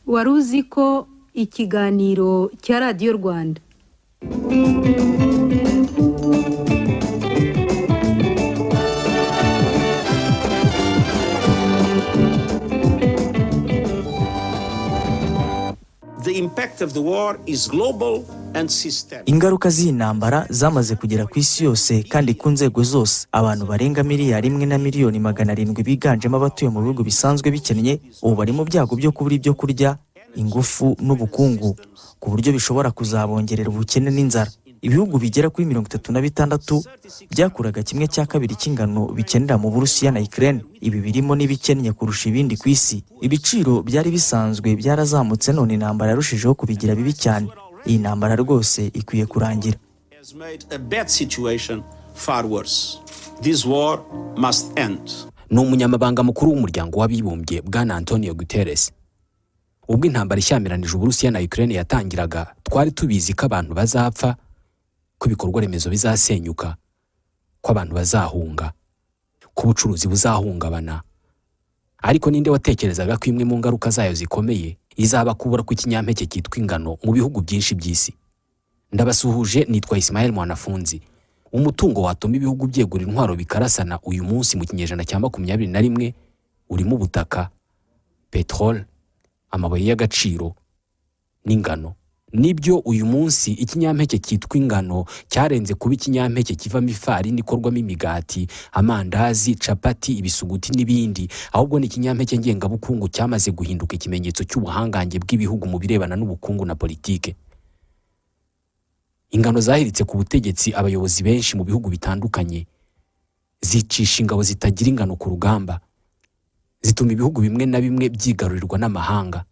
Wari uzi ko ikiganiro cya Radiyo Rwanda. The impact of the war is global and systemic. Ingaruka z'iyi ntambara zamaze kugera ku isi yose kandi ku nzego zose. Abantu barenga 1,700,000,000 biganjemo abatuye mu bihugu bisanzwe bikennye, ubu bari mu byago byo kubura ibyo kurya, ingufu n'ubukungu, ku buryo bishobora kuzabongerera ubukene n'inzara. Ibihugu bigera kuri 36 byakuraga 1/2 cy'ingano bikenera mu Burusiya na Ukraine. Ibi birimo n'ibikennye kurusha ibindi ku isi. Ibiciro byari bisanzwe byarazamutse, none intambara yarushijeho kubigira bibi cyane. Iyi ntambara rwose ikwiye kurangira. Has made a bad situation far worse. This war must end. Ni umunyamabanga mukuru w'Umuryango w'Abibumbye, Bwana Antonio Guterres. Ubwo intambara ishyamiranyije Uburusiya na Ukraine yatangiraga, twari tubizi ko abantu bazapfa, ko ibikorwa remezo bizasenyuka, ko abantu bazahunga, ko ubucuruzi buzahungabana. Ariko ninde watekerezaga ko imwe mu ngaruka zayo zikomeye izaba kubura kw'ikinyampeke cyitwa ingano mu bihugu byinshi by'isi? Ndabasuhuje, nitwa Ismael Mwanafunzi. Umutungo watuma ibihugu byegura intwaro bikarasana uyu munsi mu kinyejana cya 21 urimo ubutaka, peteroli, amabuye y'agaciro n'ingano. Nibyo, uyu munsi ikinyampeke cyitwa ingano cyarenze kuba ikinyampeke kivamo ifarini ikorwamo imigati, amandazi, capati, ibisuguti n'ibindi, ahubwo ni ikinyampeke ngengabukungu cyamaze guhinduka ikimenyetso cy'ubuhangange bw'ibihugu mu birebana n'ubukungu na politike. Ingano zahiritse ku butegetsi abayobozi benshi mu bihugu bitandukanye, zicisha ingabo zitagira ingano ku rugamba, zituma ibihugu bimwe na bimwe byigarurirwa n'amahanga.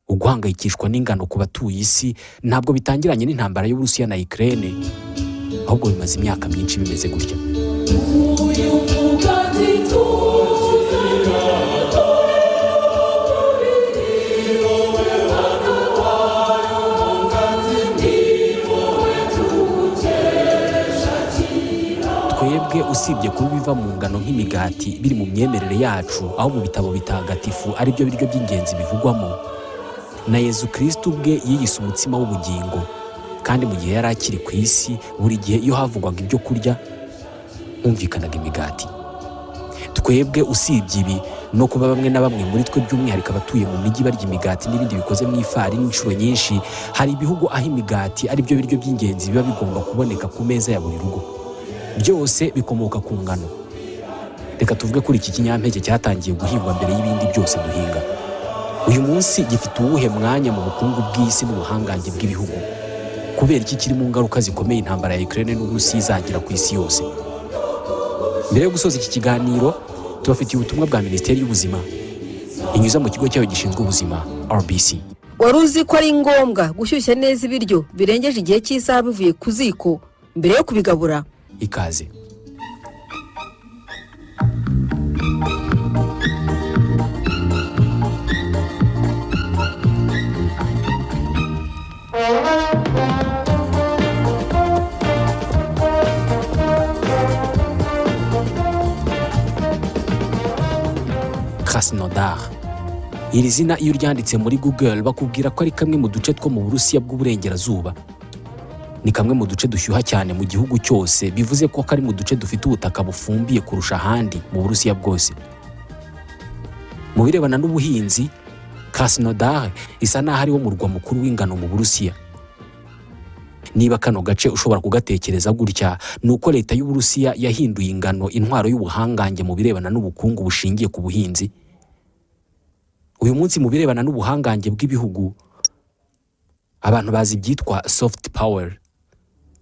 Uguhangayikishwa n'ingano ku batuye isi ntabwo bitangiranye n'intambara y'Uburusiya na Ukraine, ahubwo bimaze imyaka myinshi bimeze gutya. Uyu mugati tuzanye, Twebwe usibye kuba ibiva mu ngano nk'imigati biri mu myemerere yacu, aho mu bitabo bitagatifu ari byo biryo by'ingenzi bivugwamo, na Yezu Kristu ubwe yiyise umutsima w'ubugingo, kandi mu gihe yari akiri ku isi, buri gihe iyo havugwaga ibyo kurya humvikanaga imigati. Twebwe usibye ibi no kuba bamwe na bamwe muri twe, by'umwihariko abatuye mu mijyi, barya imigati n'ibindi bikoze mu ifarini inshuro nyinshi, hari ibihugu aho imigati ari byo biryo by'ingenzi biba bigomba kuboneka ku meza ya buri rugo. Byose bikomoka ku ngano. Reka tuvuge kuri iki kinyampeke cyatangiye guhingwa mbere y'ibindi byose duhinga. Uyu munsi gifite uwuhe mwanya mu bukungu bw'isi n'ubuhangange bw'ibihugu? Kubera iki kiri mu ngaruka zikomeye intambara ya Ukraine n'Uburusiya izagira ku isi yose? Mbere yo gusoza iki kiganiro, tubafitiye ubutumwa bwa Minisiteri y'Ubuzima inyuza mu kigo cyayo gishinzwe ubuzima, RBC. Wari uzi ko ari ngombwa gushyushya neza ibiryo birengeje igihe cy'isaha bivuye ku ziko mbere yo kubigabura? Ikaze. Krasnodar, iri zina iyo uryanditse muri Google bakubwira ko ari kamwe mu duce two mu Burusiya bw'uburengerazuba. Ni kamwe mu duce dushyuha cyane mu gihugu cyose, bivuze ko kari mu duce dufite ubutaka bufumbiye kurusha ahandi mu Burusiya bwose. Mu birebana n'ubuhinzi, Krasnodar isa n'aho ari wo murwa mukuru w'ingano mu Burusiya. Niba kano gace ushobora kugatekereza gutya, ni uko leta y'Uburusiya yahinduye ingano intwaro y'ubuhangange mu birebana n'ubukungu bushingiye ku buhinzi. Uyu munsi, mu birebana n'ubuhangange bw'ibihugu, abantu bazi ibyitwa soft power.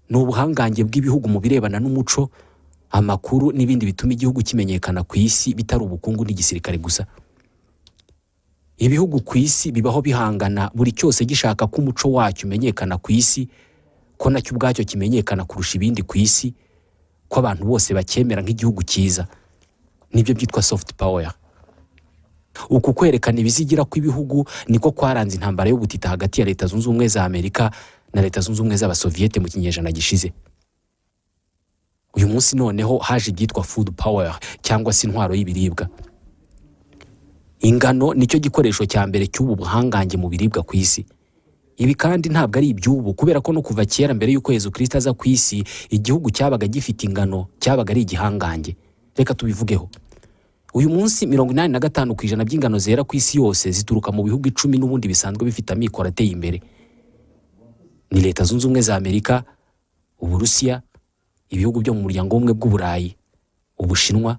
Ni ubuhangange bw'ibihugu mu birebana n'umuco, amakuru n'ibindi bituma igihugu kimenyekana ku isi, bitari ubukungu n'igisirikare gusa. Ibihugu ku isi bibaho bihangana, buri cyose gishaka ko umuco wacyo umenyekana ku isi, ko nacyo ubwacyo kimenyekana kurusha ibindi ku isi, ko abantu bose bacyemera nk'igihugu cyiza. Nibyo byitwa soft power. Uku kwerekana ibizigira kw'ibihugu niko kwaranze intambara y'ubutita hagati ya Leta Zunze Ubumwe za Amerika na Leta Zunze Ubumwe z'Abasoviyete mu kinyejana gishize. Uyu munsi noneho haje ibyitwa food power, cyangwa se intwaro y'ibiribwa. Ingano nicyo gikoresho cya mbere cy'ubu buhangange mu biribwa ku isi. Ibi kandi ntabwo ari iby'ubu, kubera ko no kuva kera mbere y'uko Yezu Kristo aza ku isi, igihugu cyabaga gifite ingano cyabaga ari igihangange. Reka tubivugeho. Uyu munsi 85% by'ingano zera ku isi yose zituruka mu bihugu 10 n'ubundi bisanzwe bifite amikoro ateye imbere. Ni Leta Zunze Ubumwe za Amerika, Uburusiya, ibihugu byo mu Muryango w'Ubumwe bw'Uburayi, Ubushinwa,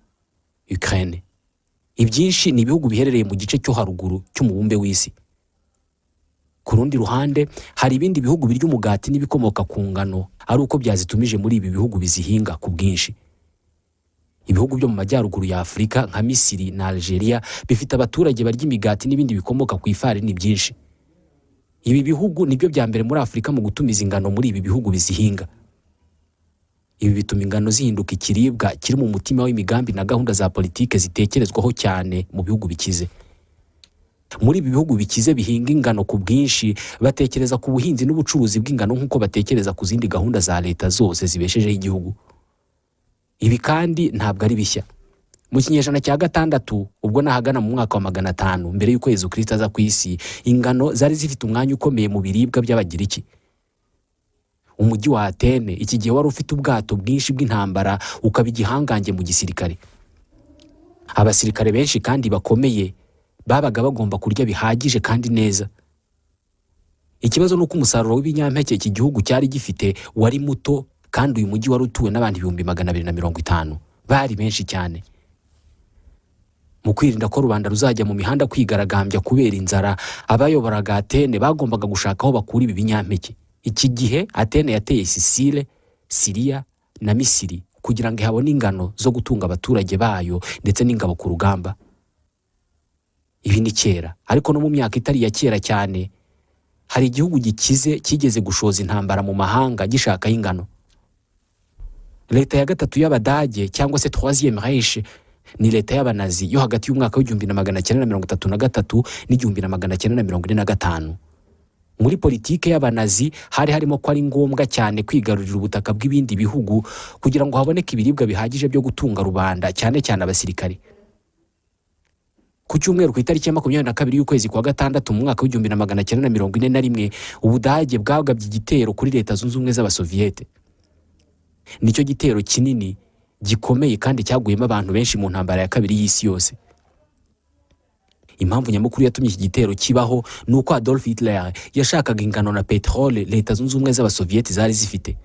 Ukraine. Ibyinshi ni ibihugu biherereye mu gice cyo haruguru cy'umubumbe w'isi. Ku rundi ruhande, hari ibindi bihugu birya umugati n'ibikomoka ku ngano ari uko byazitumije muri ibi bihugu bizihinga ku bwinshi. Ibihugu byo mu majyaruguru ya Afurika nka Misiri na Algeria bifite abaturage barya imigati n'ibindi bikomoka ku ifarini byinshi. Ibi bihugu nibyo bya mbere muri Afurika mu gutumiza ingano muri ibi bihugu bizihinga. Ibi bituma ingano zihinduka ikiribwa kiri mu mutima w'imigambi na gahunda za politike zitekerezwaho cyane mu bihugu bikize. Muri ibi bihugu bikize bihinga ingano ku bwinshi, batekereza ku buhinzi n'ubucuruzi bw'ingano nk'uko batekereza ku zindi gahunda za leta zose zibeshejeho igihugu. Ibi kandi ntabwo ari bishya. Mu kinyejana cya 6, ubwo nahagana mu mwaka wa 500 mbere y'uko Yezu Kristo aza ku isi, ingano zari zifite umwanya ukomeye mu biribwa by'Abagiriki. Umujyi wa Atene iki gihe wari ufite ubwato bwinshi bw'intambara, ukaba igihangange mu gisirikare. Abasirikare benshi kandi bakomeye babaga bagomba kurya bihagije kandi neza. Ikibazo ni uko umusaruro w'ibinyampeke iki gihugu cyari gifite wari muto, kandi uyu mujyi wari utuwe n'abantu 250,000, bari benshi cyane. Mu kwirinda ko rubanda ruzajya mu mihanda kwigaragambya kubera inzara, abayoboraga Atene bagombaga gushaka aho bakura ibi binyampeke. Iki gihe Atene yateye Sisile, Siriya na Misiri kugira ngo ihabone ingano zo gutunga abaturage bayo ndetse n'ingabo ku rugamba. Ibi ni kera, ariko no mu myaka itari iya kera cyane hari igihugu gikize kigeze gushoza intambara mu mahanga gishakaho ingano. Leta ya gatatu y'Abadage, cyangwa se Troisième Reich, ni leta y'Abanazi yo hagati y'umwaka w'1933 n'1945. Muri politike y'Abanazi hari harimo ko ari ngombwa cyane kwigarurira ubutaka bw'ibindi bihugu kugira ngo haboneke ibiribwa bihagije byo gutunga rubanda, cyane cyane abasirikare. Ku cyumweru, ku itariki ya 22 y'ukwezi kwa 6 mu mwaka w'1941, Ubudage bwagabye igitero kuri Leta Zunze Ubumwe z'Abasoviyete. Nicyo gitero kinini gikomeye kandi cyaguyemo abantu benshi mu ntambara ya kabiri y'isi yose. Impamvu nyamukuru yatumye iki gitero kibaho ni uko Adolf Hitler yashakaga ingano na peteroli Leta Zunze Ubumwe z'Abasoviyeti zari zifite.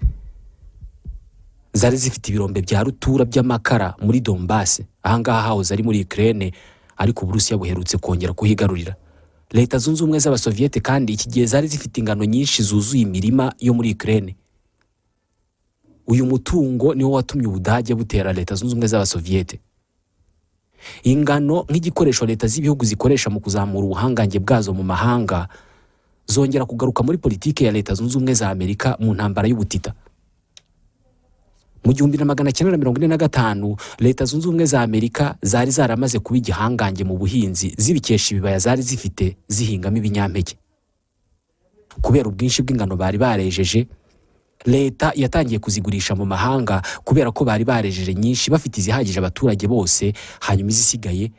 Zari zifite ibirombe bya rutura by'amakara muri Donbass, ahangaha hahoze ari muri Ukraine, ariko Uburusiya buherutse kongera kuhigarurira. Leta Zunze Ubumwe z'Abasoviyete kandi iki gihe zari zifite ingano nyinshi zuzuye imirima yo muri Ukraine. Uyu mutungo niwo watumye Ubudage butera Leta Zunze Ubumwe z'Abasoviyete. Ingano nk'igikoresho leta z'ibihugu zikoresha mu kuzamura ubuhangange bwazo mu mahanga zongera kugaruka muri politiki ya Leta Zunze Ubumwe za Amerika mu ntambara y'ubutita. Mu 1945, Leta Zunze Ubumwe za Amerika zari zaramaze kuba igihangange mu buhinzi zibikesha ibibaya zari zifite zihingamo ibinyampeke. Kubera ubwinshi bw'ingano bari barejeje, leta yatangiye kuzigurisha mu mahanga, kubera ko bari barejeje nyinshi, bafite izihagije abaturage bose, hanyuma izisigaye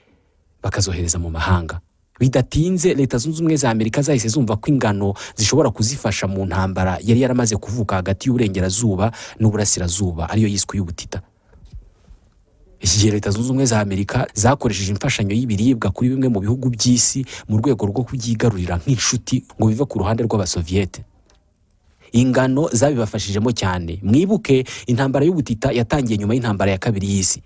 bakazohereza mu mahanga. Bidatinze Leta Zunze Ubumwe za Amerika zahise zumva ko ingano zishobora kuzifasha mu ntambara yari yaramaze kuvuka hagati y'Uburengerazuba n'Uburasirazuba, ariyo yiswe y'ubutita. Iki gihe Leta Zunze Ubumwe za Amerika zakoresheje imfashanyo y'ibiribwa kuri bimwe mu bihugu by'isi mu rwego rwo kubyigarurira nk'inshuti ngo bive ku ruhande rw'Abasoviyete. Ingano zabibafashijemo cyane. Mwibuke, intambara y'ubutita yatangiye nyuma y'intambara ya kabiri y'isi.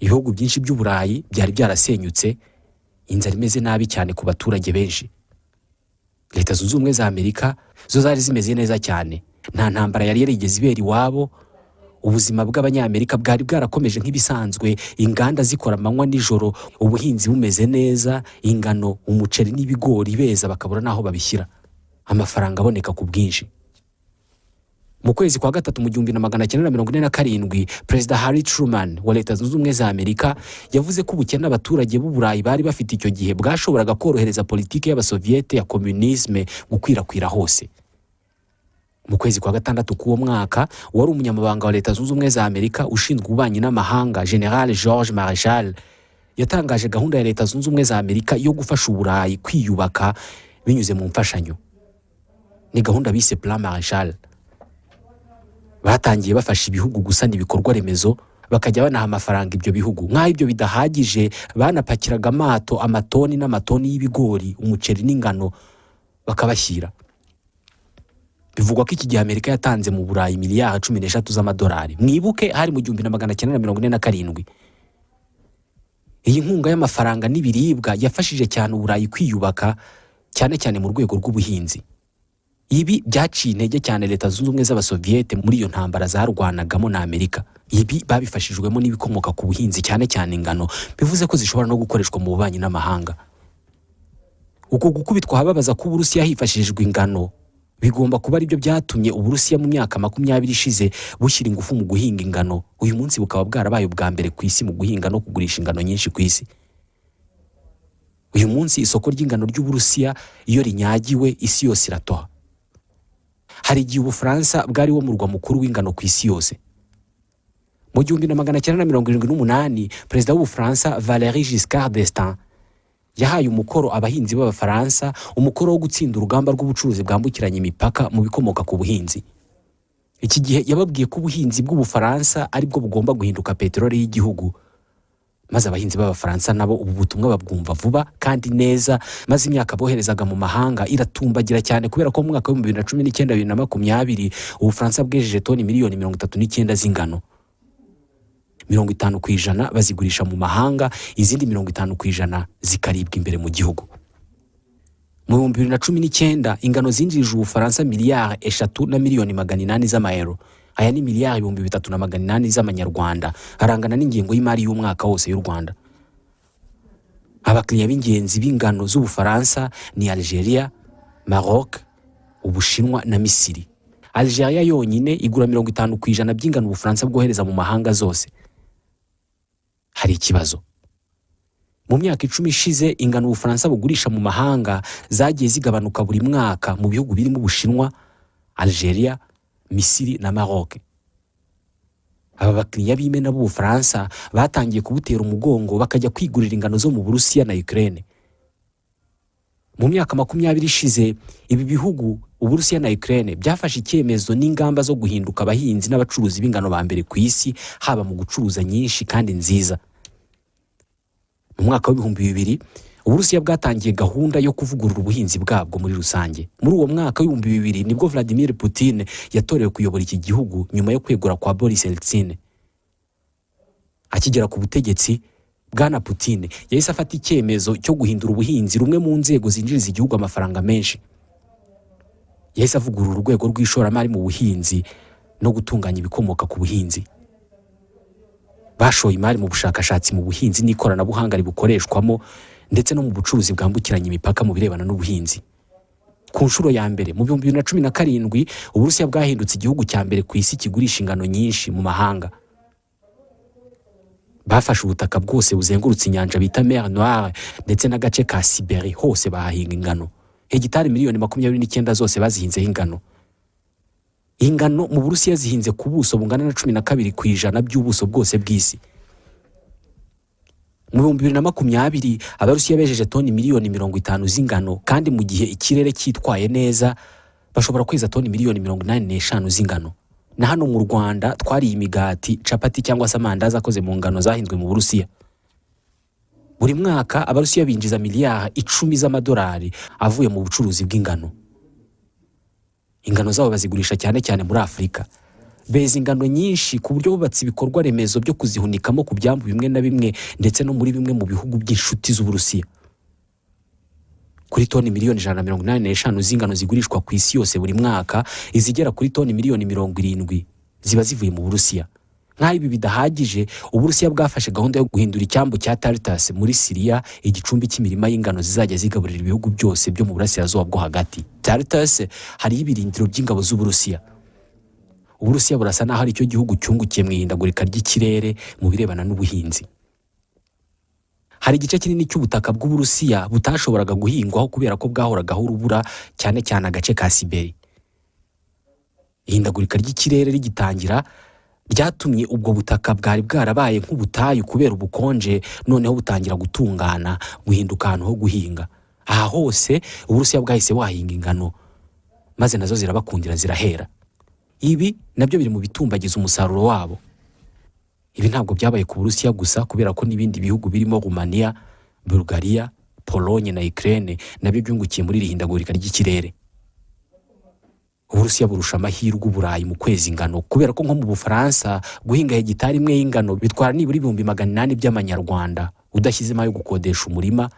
Ibihugu byinshi by'Uburayi byari byarasenyutse, inzara imeze nabi cyane ku baturage benshi. Leta Zunze Ubumwe za Amerika zo zari zimeze neza cyane, nta ntambara yari yarigeze ibera iwabo. Ubuzima bw'Abanyamerika bwari bwarakomeje nk'ibisanzwe, inganda zikora amanywa nijoro, ubuhinzi bumeze neza, ingano, umuceri n'ibigori beza bakabura n'aho babishyira, amafaranga aboneka ku bwinshi. Mu kwezi kwa 3 mu 1947, Perezida Harry Truman wa Leta Zunze Ubumwe za Amerika yavuze ko ubukene abaturage b'Uburayi bari bafite icyo gihe bwashoboraga korohereza politiki y'Abasoviyete ya communisme gukwirakwira hose. Mu kwezi kwa 6 k'uwo mwaka, wari umunyamabanga wa Leta Zunze Ubumwe za Amerika ushinzwe ububanyi n'amahanga, General George Marshall, Yatangaje gahunda ya Leta Zunze Ubumwe za Amerika yo gufasha Uburayi kwiyubaka binyuze mu mfashanyo. Ni gahunda bise Plan Marshall. Batangiye bafasha ibihugu gusana ibikorwa remezo, bakajya banaha amafaranga ibyo bihugu. Nk'aho ibyo bidahagije, banapakiraga amato amatoni n'amatoni y'ibigori, umuceri n'ingano bakabashyira. Bivugwa ko iki gihe Amerika yatanze mu Burayi miliyari 13 z'amadolari. Mwibuke hari mu 1947. Iyi nkunga y'amafaranga n'ibiribwa yafashije cyane Uburayi kwiyubaka, cyane cyane mu rwego rw'ubuhinzi. Ibi byaciye intege cyane Leta Zunze Ubumwe z'Abasoviyete muri iyo ntambara zarwanagamo na Amerika. Ibi babifashijwemo n'ibikomoka ku buhinzi, cyane cyane ingano, bivuze ko zishobora no gukoreshwa mu bubanyi n'amahanga. Uko gukubitwa ahababaza k'Uburusiya hifashishijwe ingano bigomba kuba aribyo byatumye Uburusiya mu myaka 20 ishize bushyira ingufu mu guhinga ingano, uyu munsi bukaba bwarabaye ubwa mbere ku isi mu guhinga no kugurisha ingano nyinshi ku isi. Uyu munsi isoko ry'ingano ry'Uburusiya iyo rinyagiwe, isi yose iratoha. Hari igihe Ubufaransa bwari wo murwa mukuru w'ingano ku isi yose. Mu 1978, perezida w'Ubufaransa Valéry Giscard d'Estaing yahaye umukoro abahinzi b'Abafaransa, umukoro wo gutsinda urugamba rw'ubucuruzi bwambukiranya imipaka mu bikomoka ku buhinzi. Iki gihe yababwiye ko ubuhinzi bw'Ubufaransa aribwo bugomba guhinduka peteroli y'igihugu, maze abahinzi b'Abafaransa nabo ubu butumwa babwumva vuba kandi neza, maze imyaka boherezaga mu mahanga iratumbagira cyane, kubera ko mu mwaka w'2019, 2020, Ubufaransa bwejeje toni miliyoni 39 z'ingano. 50% bazigurisha mu mahanga, izindi 50% zikaribwa imbere mu gihugu. Mu 2019 ingano zinjirije Ubufaransa miliyari 3 na miliyoni 800 z'amayero. Aya ni miliyari 3800 z'amanyarwanda, arangana n'ingengo y'imari y'umwaka wose y'u Rwanda. Abakiriya b'ingenzi b'ingano z'Ubufaransa ni Algeria, Maroc, Ubushinwa na Misiri. Algeria yonyine igura 50% by'ingano Ubufaransa bwohereza mu mahanga zose. Hari ikibazo: mu myaka 10 ishize, ingano Ubufaransa bugurisha mu mahanga zagiye zigabanuka buri mwaka mu bihugu birimo Ubushinwa, Algeria, Misiri na Maroc. Aba bakiriya b'imena b'Ubufaransa batangiye kubutera umugongo, bakajya kwigurira ingano zo mu Burusiya na Ukraine. Mu myaka 20 ishize, ibi bihugu, Uburusiya na Ukraine, byafashe icyemezo n'ingamba zo guhinduka abahinzi n'abacuruzi b'ingano ba mbere ku isi, haba mu gucuruza nyinshi kandi nziza. Mu mwaka w'2000 Uburusiya bwatangiye gahunda yo kuvugurura ubuhinzi bwabwo muri rusange. Muri uwo mwaka w'2000 nibwo Vladimir Putin yatorewe kuyobora iki gihugu nyuma yo kwegura kwa Boris Yeltsin. Akigera ku butegetsi, Bwana Putin yahise afata icyemezo cyo guhindura ubuhinzi rumwe mu nzego zinjiriza igihugu amafaranga menshi. Yahise avugurura urwego rw'ishoramari mu buhinzi no gutunganya ibikomoka ku buhinzi. Bashoye imari mu bushakashatsi mu buhinzi n'ikoranabuhanga ribukoreshwamo, ndetse no mu bucuruzi bwambukiranya imipaka mu birebana n'ubuhinzi. Ku nshuro ya mbere, mu 2017, Uburusiya bwahindutse igihugu cya mbere ku isi kigurisha ingano nyinshi mu mahanga. Bafashe ubutaka bwose buzengurutse inyanja bita Mer Noire ndetse n'agace ka Siberi, hose bahahinga ingano. Hegitari miliyoni 29 zose bazihinzeho ingano. Ingano mu Burusiya zihinze ku buso bungana na 12% by'ubuso bwose bw'isi. Mu 2020 Abarusiya bejeje toni miliyoni 50 z'ingano, kandi mu gihe ikirere cyitwaye neza bashobora kweza toni miliyoni 85 z'ingano. Na hano mu Rwanda twariye imigati, capati cyangwa se amandazi akoze mu ngano zahinzwe mu Burusiya. Buri mwaka Abarusiya binjiza miliyari 10 z'amadolari avuye mu bucuruzi bw'ingano. Ingano zabo bazigurisha cyane cyane muri Afurika. Beza ingano nyinshi ku buryo bubatse ibikorwa remezo byo kuzihunikamo ku byambu bimwe na bimwe, ndetse no muri bimwe mu bihugu by'inshuti z'Uburusiya. Kuri toni miliyoni 185 z'ingano zigurishwa ku isi yose buri mwaka, izigera kuri toni miliyoni 70 ziba zivuye mu Burusiya. Nk'aho ibi bidahagije, Uburusiya bwafashe gahunda yo guhindura icyambu cya Tartus muri Siriya igicumbi cy'imirima y'ingano zizajya zigaburira ibihugu byose byo mu Burasirazuba bwo Hagati. Tartus hariho ibirindiro by'ingabo z'Uburusiya. Uburusiya burasa n'aho ari cyo gihugu cyungukiye mu ihindagurika ry'ikirere mu birebana n'ubuhinzi. Hari igice kinini cy'ubutaka bw'Uburusiya butashoboraga guhingwaho kubera ko bwahoragaho urubura, cyane cyane agace ka Siberi. Ihindagurika ry'ikirere rigitangira, Ryatumye ubwo butaka bwari bwarabaye nk'ubutayu kubera ubukonje, noneho butangira gutungana, guhinduka ahantu ho guhinga. Aha hose Uburusiya bwahise buhahinga ingano, maze nazo zirabakundira, zirahera. Ibi nabyo biri mu bitumbagiza umusaruro wabo. Ibi ntabwo byabaye ku Burusiya gusa, kubera ko n'ibindi bihugu birimo Rumaniya, Bulgaria, Polonye na Ukraine nabyo byungukiye muri iri hindagurika ry'ikirere. Uburusiya burusha amahirwe Uburayi mu kweza ingano, kubera ko nko mu Bufaransa guhinga hegitari imwe y'ingano bitwara nibura 800,000 by'amanyarwanda, udashyizemo ayo gukodesha umurima,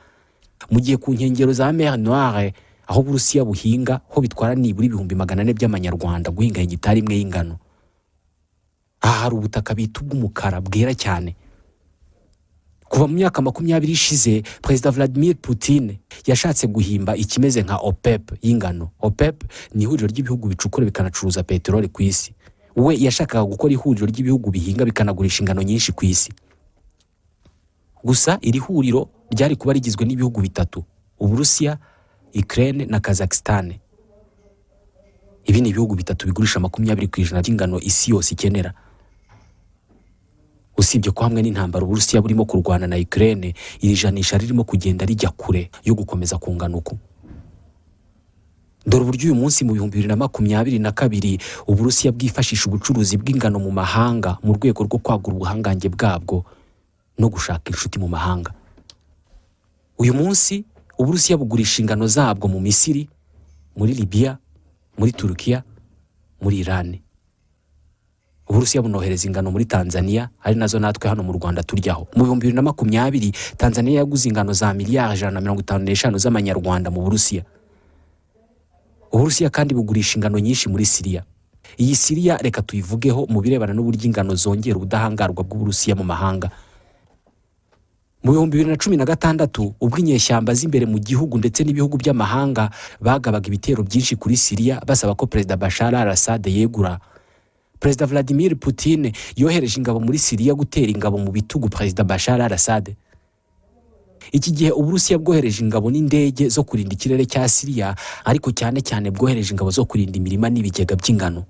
mu gihe ku nkengero za Mer Noire, aho Uburusiya buhinga, ho bitwara nibura 400,000 by'amanyarwanda guhinga hegitari imwe y'ingano. Aha hari ubutaka bita ubw'umukara, bwera cyane. Kuva mu myaka 20 ishize, Perezida Vladimir Putin yashatse guhimba ikimeze nka OPEP y'ingano. OPEP ni ihuriro ry'ibihugu bicukura bikanacuruza peteroli ku isi. We yashakaga gukora ihuriro ry'ibihugu bihinga bikanagurisha ingano nyinshi ku isi. Gusa iri huriro ryari kuba rigizwe n'ibihugu bitatu: Uburusiya, Ukraine na Kazakhstan. Ibi ni ibihugu bitatu bigurisha 20% by'ingano isi yose ikenera. Usibye ko hamwe n'intambara Uburusiya burimo kurwana na Ukraine, iri janisha ririmo kugenda rijya kure yo gukomeza kungana uku. Dore uburyo uyu munsi mu 2022 Uburusiya bwifashisha ubucuruzi bw'ingano mu mahanga mu rwego rwo kwagura ubuhangange bwabwo no gushaka inshuti mu mahanga. Uyu munsi Uburusiya bugurisha ingano zabwo mu Misiri, muri Libiya, muri Turukiya, muri Irani. Uburusiya bunohereza ingano muri Tanzania, ari nazo natwe hano mu Rwanda turyaho. Mu 2020 Tanzania yaguze ingano za miliyari 155 z'amanyarwanda mu Burusiya. Uburusiya kandi bugurisha ingano nyinshi muri Siriya. Iyi Siriya reka tuyivugeho mu birebana n'uburyo ingano zongera ubudahangarwa bw'Uburusiya mu mahanga. Mu 2016, ubwo inyeshyamba z'imbere mu gihugu ndetse n'ibihugu by'amahanga bagabaga ibitero byinshi kuri Siriya basaba ko Perezida Bashar al Assad yegura, Perezida Vladimir Putin yohereje ingabo muri Siriya gutera ingabo mu bitugu Perezida Bashar al Assad. Iki gihe Uburusiya bwohereje ingabo n'indege zo kurinda ikirere cya Siriya, ariko cyane cyane bwohereje ingabo zo kurinda imirima n'ibigega by'ingano.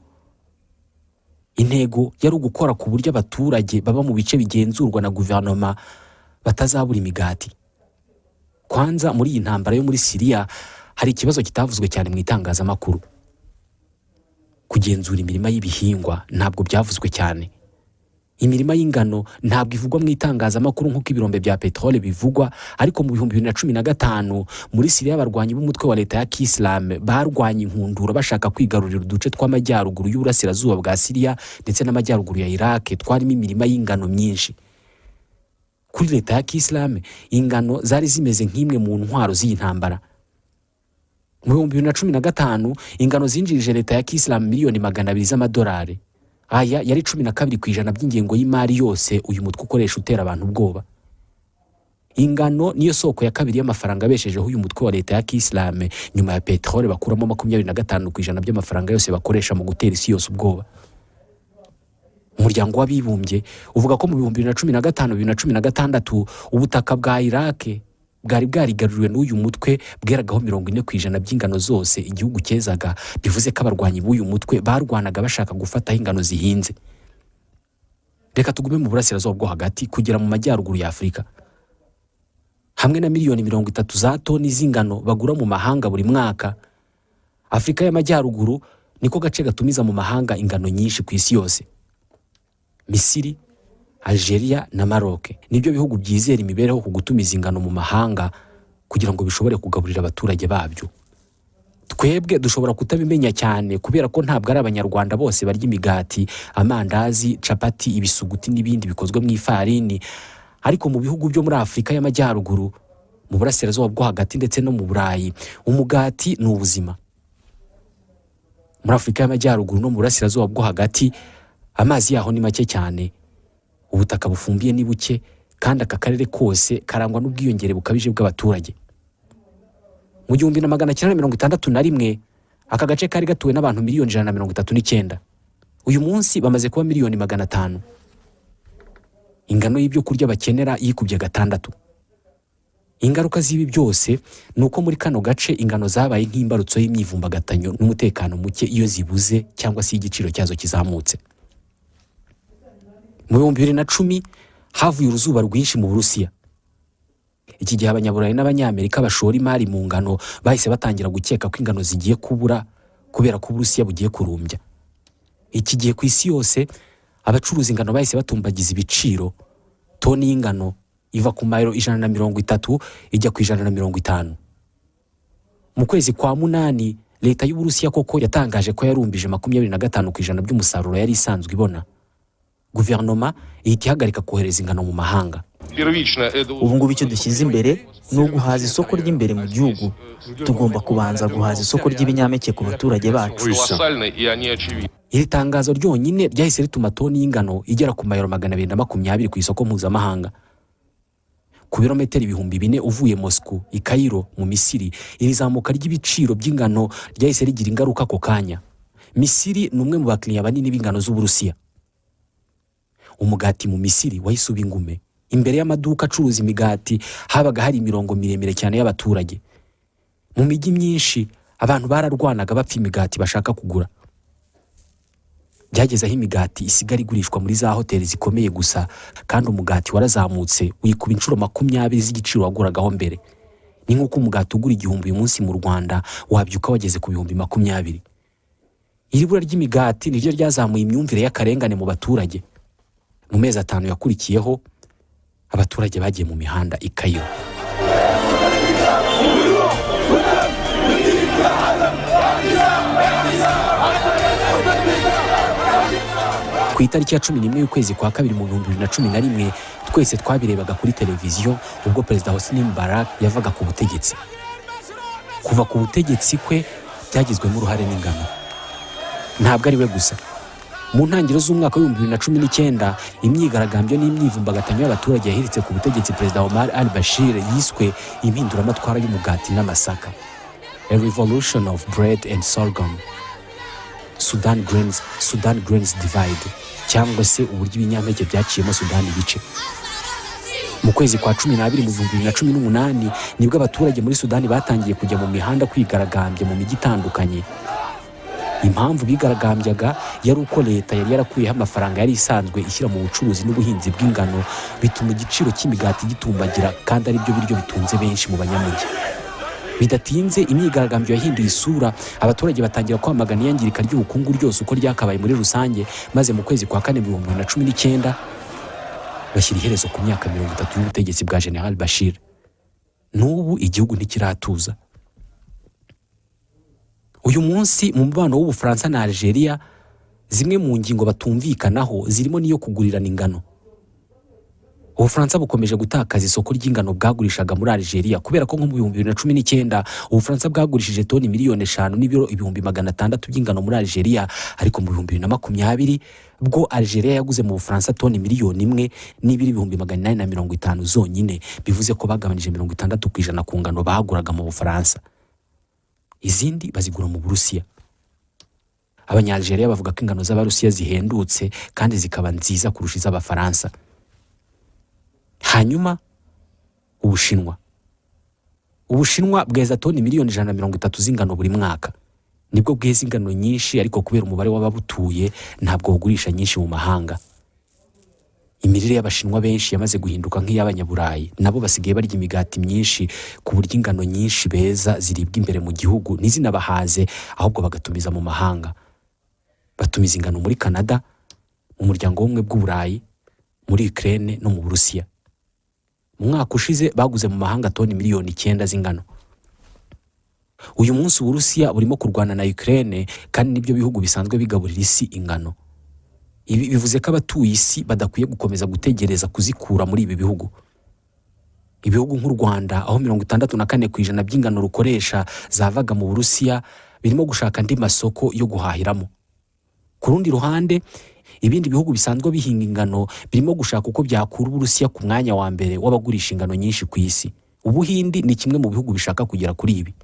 Intego yari ugukora ku buryo abaturage baba mu bice bigenzurwa na guverinoma batazabura imigati. Kwanza muri iyi ntambara yo muri Siriya hari ikibazo kitavuzwe cyane mu itangazamakuru: kugenzura imirima y'ibihingwa ntabwo byavuzwe cyane. Imirima y'ingano ntabwo ivugwa mu itangazamakuru nk'uko ibirombe bya peteroli bivugwa. Ariko mu 2015 muri Siriya, abarwanyi b'umutwe wa leta ya Kisilamu barwanye inkundura bashaka kwigarurira uduce tw'amajyaruguru y'uburasirazuba bwa Siriya ndetse n'amajyaruguru ya Iraq twarimo imirima y'ingano myinshi. Kuri leta ya Kisilamu, ingano zari zimeze nk'imwe mu ntwaro z'iyi ntambara. Mu 2015 ingano zinjirije leta ya Kisilamu miliyoni 200 z'amadolari. Aya yari 12% by'ingengo y'imari yose uyu mutwe ukoresha utera abantu ubwoba. Ingano niyo soko ya kabiri y'amafaranga abeshejeho uyu mutwe wa leta ya Kisilamu nyuma ya peteroli, bakuramo 25% by'amafaranga yose bakoresha mu gutera isi yose ubwoba. Umuryango w'Abibumbye uvuga ko mu 2015, 2016 ubutaka bwa Iraq bwari bwarigaruriwe n'uyu mutwe bweragaho 40% by'ingano zose igihugu cyezaga. Bivuze ko abarwanyi b'uyu mutwe barwanaga bashaka gufataho ingano zihinze. Reka tugume mu burasirazuba bwo hagati kugera mu majyaruguru ya Afurika. Hamwe na miliyoni 30 za toni z'ingano bagura mu mahanga buri mwaka, Afurika y'Amajyaruguru niko gace gatumiza mu mahanga ingano nyinshi ku isi yose. Misiri, Algeria na Maroc nibyo bihugu byizera imibereho ku gutumiza ingano mu mahanga kugira ngo bishobore kugaburira abaturage babyo. Twebwe dushobora kutabimenya cyane kubera ko ntabwo ari Abanyarwanda bose barya imigati, amandazi, capati, ibisuguti n'ibindi bikozwe mu ifarini. Ariko mu bihugu byo muri Afurika y'Amajyaruguru, mu burasirazuba bwo hagati ndetse no mu Burayi, umugati ni ubuzima. Muri Afurika y'Amajyaruguru no mu burasirazuba bwo hagati, amazi yaho ni make cyane, ubutaka bufumbiye ni buke, kandi aka karere kose karangwa n'ubwiyongere bukabije bw'abaturage. Mu 1961 aka gace kari gatuwe n'abantu miliyoni 139. Uyu munsi bamaze kuba miliyoni 500. Ingano y'ibyo kurya bakenera yikubye gatandatu. Ingaruka z'ibi byose ni uko muri kano gace ingano zabaye nk'imbarutso y'imyivumbagatanyo n'umutekano muke iyo zibuze cyangwa se iyo igiciro cyazo kizamutse. Mu 2010 havuye uruzuba rwinshi mu Burusiya. Iki gihe Abanyaburayi n'Abanyamerika bashora imari mu ngano bahise batangira gukeka ko ingano zigiye kubura kubera ko Uburusiya bugiye kurumbya. Iki gihe ku isi yose abacuruza ingano bahise batumbagiza ibiciro, toni y'ingano iva ku mayero 130 ijya ku 150. Mu kwezi kwa munani leta y'Uburusiya koko yatangaje ko yarumbije 25% by'umusaruro yari isanzwe ibona. Guverinoma ihita ihagarika kohereza ingano mu mahanga. Ubu ngubu icyo dushyize imbere ni uguhaza isoko ry'imbere mu gihugu. Tugomba kubanza guhaza isoko ry'ibinyampeke ku baturage bacu. Iri tangazo ryonyine ryahise rituma toni y'ingano igera ku mayero 220 ku isoko mpuzamahanga. Ku birometero 4000 uvuye Moscow, i Cairo mu Misiri, iri zamuka ry'ibiciro by'ingano ryahise rigira ingaruka ako kanya. Misiri ni umwe mu bakiriya banini b'ingano z'Uburusiya. Umugati mu Misiri wahise uba ingume. Imbere y'amaduka acuruza imigati habaga hari imirongo miremire cyane y'abaturage. Mu mijyi myinshi abantu bararwanaga bapfa imigati bashaka kugura. Byageze aho imigati isigara igurishwa muri za hoteli zikomeye gusa, kandi umugati warazamutse wikuba inshuro 20 z'igiciro waguragaho mbere. Ni nk'uko umugati ugura 1000 uyu munsi mu Rwanda wabyuka wageze ku 20,000. Iri bura ry'imigati niryo ryazamuye imyumvire y'akarengane mu baturage. Mu mezi 5 yakurikiyeho abaturage bagiye mu mihanda i Cairo. Ku itariki ya 11 y'ukwezi kwa kabiri mu 2011 twese twabirebaga kuri televiziyo ubwo Perezida Hosni Mubarak yavaga ku butegetsi. Kuva ku butegetsi kwe byagizwemo uruhare n'ingano. Ntabwo ari we gusa. Mu ntangiriro z'umwaka wa 2019 imyigaragambyo n'imyivumbagatanyo y'abaturage yahiritse ku butegetsi Perezida Omar al-Bashir yiswe impinduramatwara y'umugati n'amasaka, A Revolution of Bread and Sorghum, Sudan Grains, Sudan Grains Divide, cyangwa se uburyo ibinyampeke byaciyemo Sudan ibice. Mu kwezi kwa 12 mu 2018 nibwo abaturage muri Sudani batangiye kujya mu mihanda kwigaragambya mu mijyi itandukanye. Impamvu bigaragambyaga yari uko leta yari yarakuyeho amafaranga yari isanzwe ishyira mu bucuruzi n'ubuhinzi bw'ingano, bituma igiciro cy'imigati gitumbagira kandi ari byo biryo bitunze benshi mu banyamujyi. Bidatinze imyigaragambyo yahinduye isura, abaturage batangira kwamagana iyangirika ry'ubukungu ryose uko ryakabaye muri rusange, maze mu kwezi kwa kane 2019 bashyira iherezo ku myaka 30 y'ubutegetsi bwa General Bashir. N'ubu igihugu ntikiratuza. Uyu munsi mu mubano w'Ubufaransa na Algeria, zimwe mu ngingo batumvikanaho zirimo n'iyo kugurirana ingano. Ubufaransa bukomeje gutakaza isoko ry'ingano bwagurishaga muri Algeria kubera ko nko mu 2019 Ubufaransa bwagurishije toni 5 miliyoni n'ibiro 600,000 by'ingano muri Algeria, ariko mu 2020 bwo Algeria yaguze mu Bufaransa toni 1 miliyoni n'ibiro 850,000 zonyine, bivuze ko bagabanije 60% ku ngano baguraga mu Bufaransa. Izindi bazigura mu Burusiya. Abanya-Algeria bavuga ko ingano z'Abarusiya zihendutse kandi zikaba nziza kurusha iz'Abafaransa. Hanyuma Ubushinwa. Ubushinwa bweza toni 130 miliyoni z'ingano buri mwaka. Nibwo bweza ingano nyinshi, ariko kubera umubare w'ababutuye ntabwo bugurisha nyinshi mu mahanga. Imirire y'Abashinwa benshi yamaze guhinduka nk'iy'Abanyaburayi, nabo basigaye barya imigati myinshi ku buryo ingano nyinshi beza ziribwa imbere mu gihugu ntizinabahaze, ahubwo bagatumiza mu mahanga. Batumiza ingano muri Canada, mu muryango w'ubumwe bw'Uburayi, muri Ukraine no mu Burusiya. Mu mwaka ushize baguze mu mahanga toni 9 miliyoni z'ingano. Uyu munsi Uburusiya burimo kurwana na Ukraine kandi nibyo bihugu bisanzwe bigaburira isi ingano. Ibi bivuze ko abatuye isi badakwiye gukomeza gutegereza kuzikura muri ibi bihugu. Ibihugu nk'u Rwanda, aho 64% by'ingano rukoresha zavaga mu Burusiya, birimo gushaka andi masoko yo guhahiramo. Ku rundi ruhande, ibindi bihugu bisanzwe bihinga ingano birimo gushaka uko byakura Uburusiya ku mwanya wa mbere w'abagurisha ingano nyinshi ku isi. Ubuhindi ni kimwe mu bihugu bishaka kugera kuri ibi.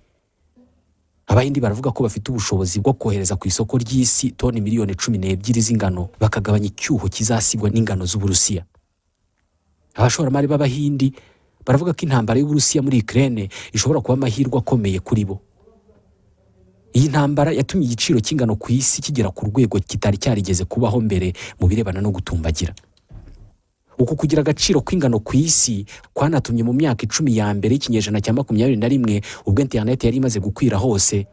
Abahindi baravuga ko bafite ubushobozi bwo kohereza ku isoko ry'isi toni 12 miliyoni z'ingano, bakagabanya icyuho kizasigwa n'ingano z'Uburusiya. Abashoramari b'Abahindi baravuga ko intambara y'Uburusiya muri Ukraine ishobora kuba amahirwe akomeye kuri bo. Iyi ntambara yatumye igiciro cy'ingano ku isi kigera ku rwego kitari cyarigeze kubaho mbere mu birebana no gutumbagira. Uku kugira agaciro kw'ingano ku isi kwanatumye mu myaka 10 ya mbere y'ikinyejana cya 21, ubwo interineti yari imaze gukwira hose,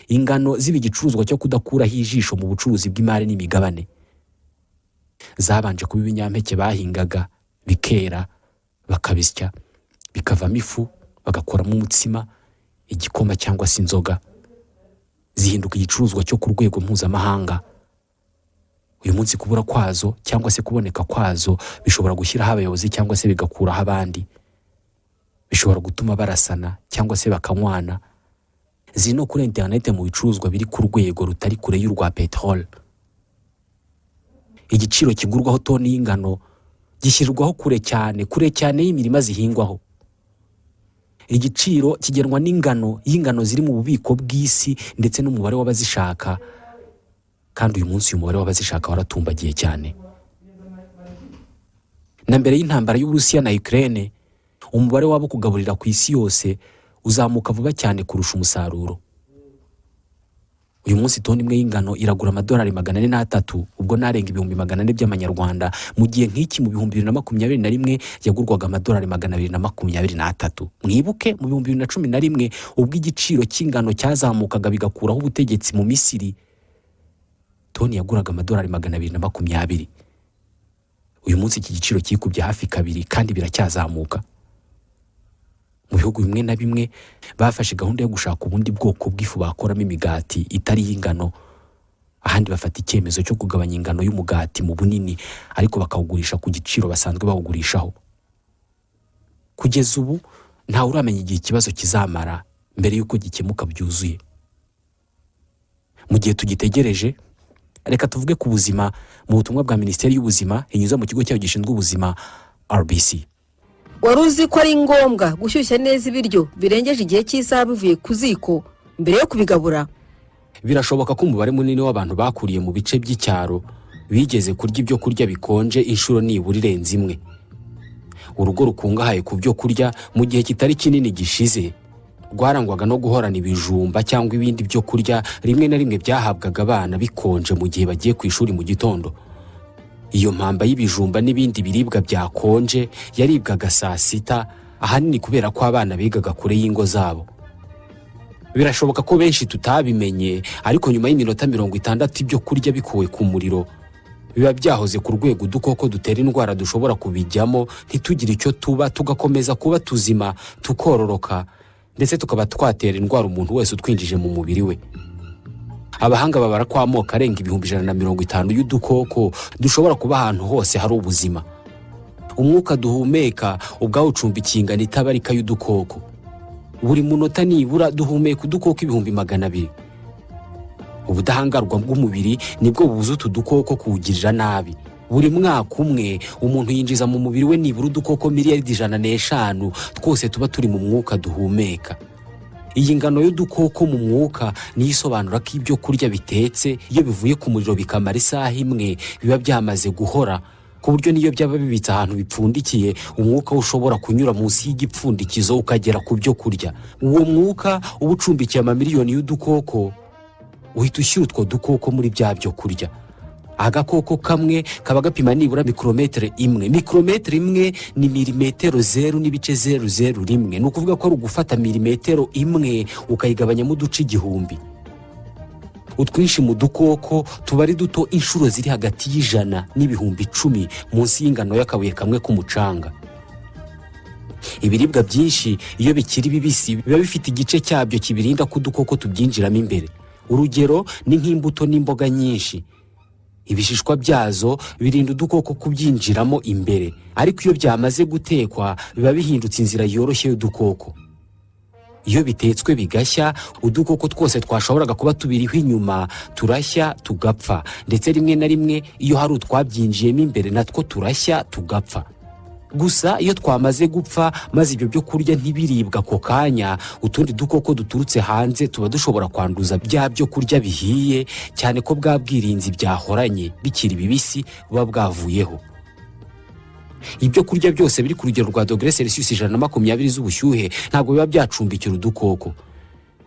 ingano ziba igicuruzwa cyo kudakuraho ijisho mu bucuruzi bw'imari n'imigabane. Zabanje kuba ibinyampeke bahingaga bikera, bakabisya bikavamo ifu, bagakoramo umutsima, igikoma cyangwa se inzoga, zihinduka igicuruzwa cyo ku rwego mpuzamahanga. Uyu munsi kubura kwazo cyangwa se kuboneka kwazo bishobora gushyiraho abayobozi cyangwa se bigakuraho abandi, bishobora gutuma barasana cyangwa se bakanywana. Ziri no kuri interineti mu bicuruzwa biri ku rwego rutari kure y'urwa peteroli. Igiciro kigurwaho toni y'ingano gishyirwaho kure cyane, kure cyane y'imirima zihingwaho. Igiciro kigenwa n'ingano y'ingano ziri mu bubiko bw'isi ndetse n'umubare w'abazishaka, kandi uyu munsi uyu mubare w'abazishaka waratumbagiye cyane. Na mbere y'intambara y'Uburusiya na Ukraine, umubare w'abo kugaburira ku isi yose uzamuka vuba cyane kurusha umusaruro. Uyu munsi toni imwe y'ingano iragura amadolari 403, ubwo narenga 400,000 by'amanyarwanda, mu gihe nk'iki mu 2021 yagurwaga amadolari 223. Mwibuke mu 2011, ubwo igiciro cy'ingano cyazamukaga bigakuraho ubutegetsi mu Misiri, toni yaguraga amadolari 220. Uyu munsi iki giciro kikubye hafi kabiri kandi biracyazamuka. Mu bihugu bimwe na bimwe bafashe gahunda yo gushaka ubundi bwoko bw'ifu bakoramo imigati itari iy'ingano, ahandi bafata icyemezo cyo kugabanya ingano y'umugati mu bunini, ariko bakawugurisha ku giciro basanzwe bawugurishaho. Kugeza ubu ntawe uramenya igihe ikibazo kizamara mbere y'uko gikemuka byuzuye. Mu gihe tugitegereje, reka tuvuge ku buzima mu butumwa bwa Minisiteri y'Ubuzima inyuze mu kigo cyayo gishinzwe ubuzima, RBC. Wari uzi ko ari ngombwa gushyushya neza ibiryo birengeje igihe cy'isaha bivuye ku ziko mbere yo kubigabura? Birashoboka ko umubare munini w'abantu bakuriye mu bice by'icyaro bigeze kurya ibyo kurya bikonje inshuro nibura irenze imwe. Urugo rukungahaye ku byo kurya mu gihe kitari kinini gishize rwarangwaga no guhorana ibijumba cyangwa ibindi byo kurya rimwe na rimwe byahabwaga abana bikonje mu gihe bagiye ku ishuri mu gitondo. Iyo mpamba y'ibijumba n'ibindi biribwa byakonje yaribwaga saa sita, ahanini kubera ko abana bigaga kure y'ingo zabo. Birashoboka ko benshi tutabimenye, ariko nyuma y'iminota 60 ibyo kurya bikuwe ku muriro, biba byahoze ku rwego udukoko dutera indwara dushobora kubijyamo ntitugire icyo tuba, tugakomeza kuba tuzima, tukororoka, ndetse tukaba twatera indwara umuntu wese utwinjije mu mubiri we. Abahanga babara ko amoko arenga 150,000 y'udukoko dushobora kuba ahantu hose hari ubuzima. Umwuka duhumeka ubwawo ucumbikiye ingano itabarika y'udukoko. Buri munota nibura duhumeka udukoko 200,000. Ubudahangarwa bw'umubiri nibwo bubuza utu dukoko kuwugirira nabi. Buri mwaka umwe umuntu yinjiza mu mubiri we nibura udukoko miliyaridi 105, twose tuba turi mu mwuka duhumeka. Iyi ngano y'udukoko mu mwuka niyo isobanura ko ibyo kurya bitetse, iyo bivuye ku muriro bikamara isaha imwe, biba byamaze guhora, ku buryo n'iyo byaba bibitse ahantu bipfundikiye, umwuka ushobora kunyura munsi y'igipfundikizo ukagera ku byo kurya. Uwo mwuka uba ucumbikiye amamiliyoni y'udukoko uhita ushyira utwo dukoko muri bya byo kurya. Agakoko kamwe kaba gapima nibura mikorometero imwe. Mikorometero imwe ni milimetero 0.001. Ni ukuvuga ko ari ugufata milimetero imwe ukayigabanyamo uduce 1000. Utwinshi mu dukoko tuba ari duto inshuro ziri hagati y'100 n'10,000 munsi y'ingano y'akabuye kamwe k'umucanga. Ibiribwa byinshi iyo bikiri bibisi biba bifite igice cyabyo kibirinda ko udukoko tubyinjiramo imbere. Urugero ni nk'imbuto n'imboga nyinshi, ibishishwa byazo birinda udukoko kubyinjiramo imbere, ariko iyo byamaze gutekwa biba bihindutse inzira yoroshye y'udukoko. Iyo bitetswe bigashya, udukoko twose twashoboraga kuba tubiriho inyuma turashya tugapfa, ndetse rimwe na rimwe iyo hari utwabyinjiyemo imbere natwo turashya tugapfa. Gusa iyo twamaze gupfa maze ibyo byo kurya ntibiribwa ako kanya, utundi dukoko duturutse hanze tuba dushobora kwanduza bya byo kurya bihiye, cyane ko bwa bwirinzi byahoranye bikiri bibisi buba bwavuyeho. Ibyo kurya byose biri ku rugero rwa dogere Celsius 120z'ubushyuhe ntabwo biba byacumbikira udukoko.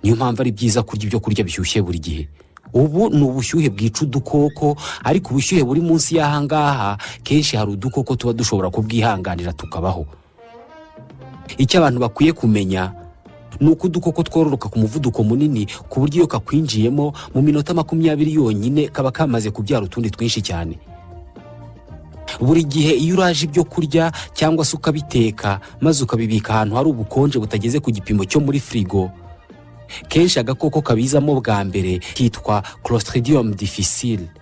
Niyo mpamvu ari byiza kurya ibyo kurya bishyushye buri gihe. Ubu ni ubushyuhe bwica udukoko, ariko ubushyuhe buri munsi y'aha ngaha kenshi hari udukoko tuba dushobora kubwihanganira tukabaho. Icyo abantu bakwiye kumenya ni uko udukoko twororoka ku muvuduko munini, ku buryo iyo kakwinjiyemo mu minota 20 yonyine kaba kamaze kubyara utundi twinshi cyane. Buri gihe iyo uraje ibyo kurya cyangwa se ukabiteka maze ukabibika ahantu hari ubukonje butageze ku gipimo cyo muri firigo, kenshi agakoko kabizamo bwa mbere kitwa Clostridium difficile.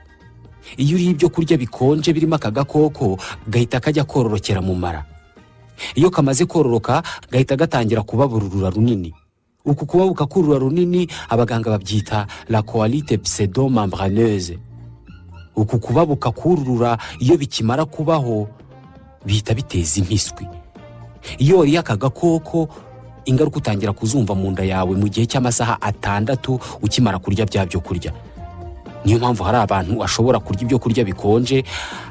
Iyo uriye ibyo kurya bikonje birimo aka gakoko, gahita kajya kororokera mu mara. Iyo kamaze kororoka, gahita gatangira kubabura urura runini. Uku kubabuka k'urura runini abaganga babyita la colite pseudomembraneuse. Uku kubabuka k'urura iyo bikimara kubaho bihita biteza impiswi. Iyo wariye aka gakoko, ingaruka utangira kuzumva mu nda yawe mu gihe cy'amasaha 6 ukimara kurya bya byo kurya. Niyo mpamvu hari abantu ashobora kurya ibyo kurya bikonje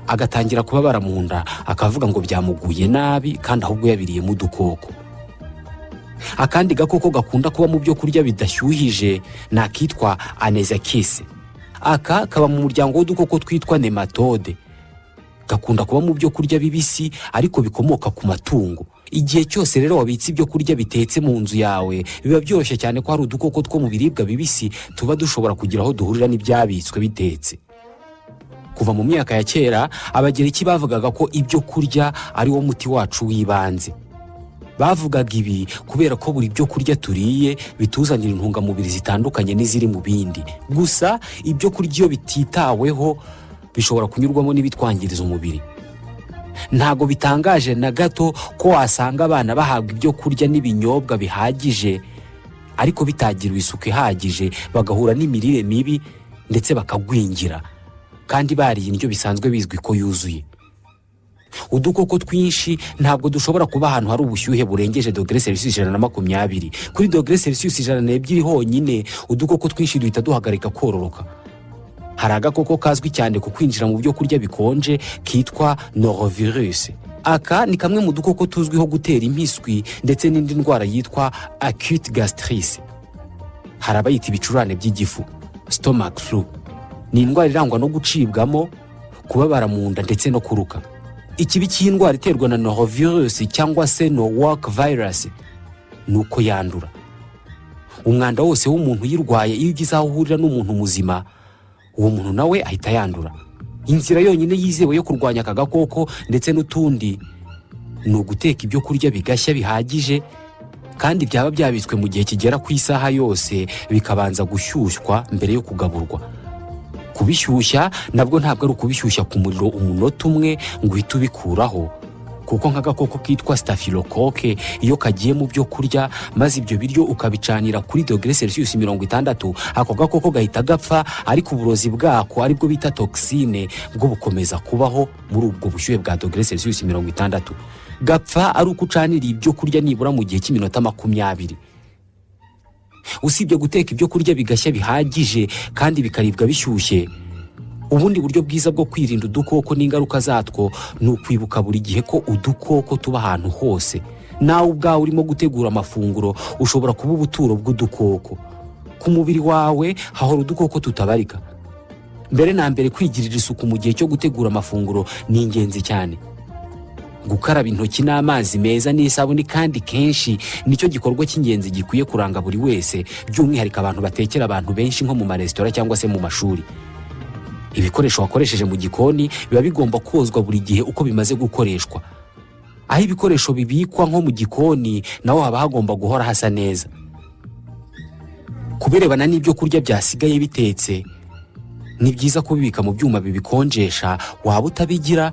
agatangira kubabara mu nda, akavuga ngo byamuguye nabi, kandi ahubwo yabiriyemo udukoko. Akandi gakoko gakunda kuba mu byo kurya bidashyuhije ni akitwa Anisakis. Aka kaba mu muryango w'udukoko twitwa nematode. Gakunda kuba mu byo kurya bibisi ariko bikomoka ku matungo. Igihe cyose rero wabitse ibyo kurya bitetse mu nzu yawe, biba byoroshye cyane ko hari udukoko two mu biribwa bibisi tuba dushobora kugira aho duhurira n'ibyabitswe bitetse. Kuva mu myaka ya kera, Abagereki bavugaga ko ibyo kurya ari wo muti wacu w'ibanze. Bavugaga ibi kubera ko buri byo kurya turiye bituzanira intungamubiri zitandukanye n'iziri mu bindi. Gusa ibyo kurya iyo bititaweho bishobora kunyurwamo n'ibitwangiriza umubiri. Ntabwo bitangaje na gato ko wasanga abana bahabwa ibyo kurya n'ibinyobwa bihagije, ariko bitagiriwe isuku ihagije, bagahura n'imirire mibi ndetse bakagwingira, kandi bariye indyo bisanzwe bizwi ko yuzuye. Udukoko twinshi ntabwo dushobora kuba ahantu hari ubushyuhe burengeje dogere Celsius 120. Kuri dogere Celsius 102 honyine, udukoko twinshi duhita duhagarika kororoka. Hari agakoko kazwi cyane ku kwinjira mu byo kurya bikonje kitwa norovirus. Aka ni kamwe mu dukoko tuzwiho gutera impiswi ndetse n'indi ndwara yitwa acute gastritis. Hari abayita ibicurane by'igifu, stomach flu. Ni indwara irangwa no gucibwamo, kubabara mu nda ndetse no kuruka. Ikibi cy'iyi ndwara iterwa na norovirus cyangwa se Norwalk virus ni uko yandura. Umwanda wose w'umuntu uyirwaye iyo ugize aho uhurira n'umuntu muzima, uwo muntu nawe ahita yandura. Inzira yonyine yizewe yo kurwanya aka gakoko ndetse n'utundi ni uguteka ibyo kurya bigashya bihagije, kandi byaba byabitswe mu gihe kigera ku isaha yose bikabanza gushyushywa mbere yo kugaburwa. Kubishyushya nabwo ntabwo ari ukubishyushya ku muriro umunota umwe ngo uhite ubikuraho, kuko nk'agakoko kitwa staphylocoque iyo kagiye mu byo kurya maze ibyo biryo ukabicanira kuri dogere Celsius 60, ako gakoko gahita gapfa, ariko uburozi bwako, aribwo bita toxine, bwo bukomeza kubaho muri ubwo bushyuhe bwa dogere Celsius 60. Gapfa ari uko ucanira ibyo kurya nibura mu gihe cy'iminota 20. Usibye guteka ibyo kurya bigashya bihagije kandi bikaribwa bishyushye, ubundi buryo bwiza bwo kwirinda udukoko n'ingaruka zatwo ni ukwibuka buri gihe ko udukoko tuba ahantu hose. Nawe ubwawe urimo gutegura amafunguro ushobora kuba ubuturo bw'udukoko. Ku mubiri wawe hahora udukoko tutabarika. Mbere na mbere, kwigirira isuku mu gihe cyo gutegura amafunguro ni ingenzi cyane. Gukaraba intoki n'amazi meza n'isabune kandi kenshi nicyo gikorwa cy'ingenzi gikwiye kuranga buri wese, by'umwihariko abantu batekera abantu benshi nko mu maresitora cyangwa se mu mashuri. Ibikoresho wakoresheje mu gikoni biba bigomba kozwa buri gihe uko bimaze gukoreshwa. Aho ibikoresho bibikwa nko mu gikoni naho haba hagomba guhora hasa neza. Ku birebana n'ibyo kurya byasigaye bitetse, ni byiza kubibika mu byuma bibikonjesha. Waba utabigira,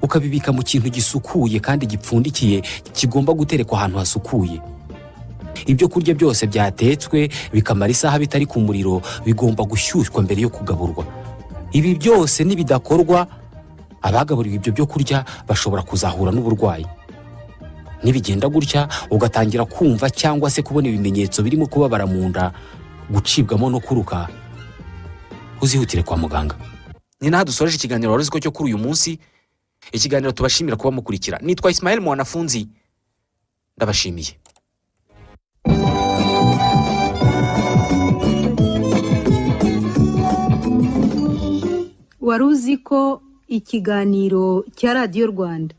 ukabibika mu kintu gisukuye kandi gipfundikiye, kigomba guterekwa ahantu hasukuye. Ibyo kurya byose byatetswe bikamara isaha bitari ku muriro bigomba gushyushywa mbere yo kugaburwa. Ibi byose nibidakorwa, abagaburiwe ibyo byo kurya bashobora kuzahura n'uburwayi. Nibigenda gutya, ugatangira kumva cyangwa se kubona ibimenyetso birimo kubabara mu nda, gucibwamo no kuruka, uzihutire kwa muganga. Ni naha dusoreje ikiganiro Wari Uzi Ko cyo kuri uyu munsi, ikiganiro tubashimira kuba mukurikira. Nitwa Ismael Mwanafunzi, ndabashimiye. Wari uzi ko ikiganiro cya Radiyo Rwanda.